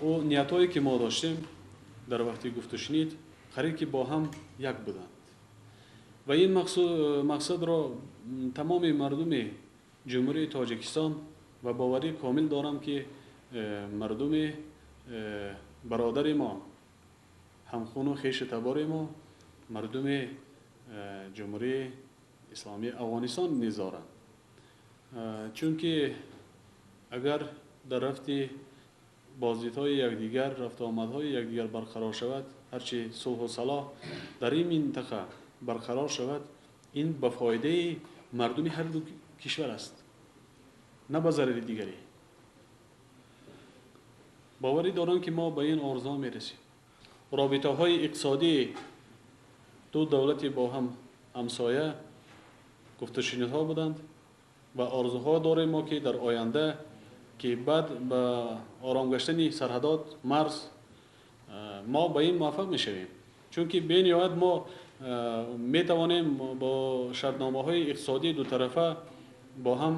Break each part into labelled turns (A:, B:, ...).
A: Ӯ ниятҳое ки мо доштем дар вақти гуфтушунид, қариб ки бо ҳам як буданд ва ин мақсадро тамоми мардуми Ҷумҳурии Тоҷикистон ва боварии комил дорам, ки мардуми бародари мо, ҳамхуну хешу табори мо, мардуми Ҷумҳурии Исломии Афғонистон низ доранд. Чунки агар дар рафти боздидҳои якдигар, рафту омадҳои якдигар барқарор шавад, ҳарчи сулҳу салоҳ дар ин минтақа барқарор шавад, ин ба фоидаи мардуми ҳар ду кишвар аст, на ба зарари дигарӣ. Боварӣ дорам, ки мо ба ин орзуҳо мерасем. Робитаҳои иқтисодии ду давлати бо ҳам ҳамсоя гуфтушунидҳо буданд ва орзуҳо дорем мо, ки дар оянда, ки баъд ба ором гаштани сарҳадот, марз, мо ба ин муваффақ мешавем, чунки бениҳоят мо метавонем бо шартномаҳои иқтисодии дутарафа бо ҳам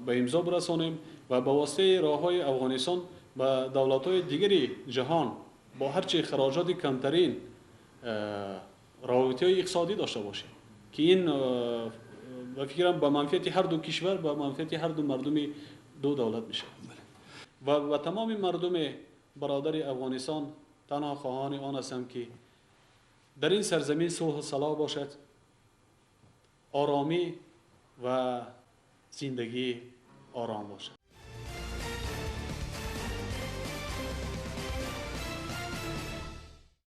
A: ба имзо бирасонем ва ба воситаи роҳҳои Афғонистон ба давлатҳои дигари ҷаҳон бо ҳарчи хароҷоти камтарин робитаҳои иқтисодӣ дошта бошем, ки ин, ба фикрам, ба манфиати ҳар ду кишвар, ба манфиати ҳар ду мардуми ду давлат мешавад. Ва ба тамоми мардуми бародари Афғонистон танҳо хоҳони он ҳастам, ки дар ин сарзамин сулҳу салоҳ бошад, оромӣ ва зиндагии ором бошад.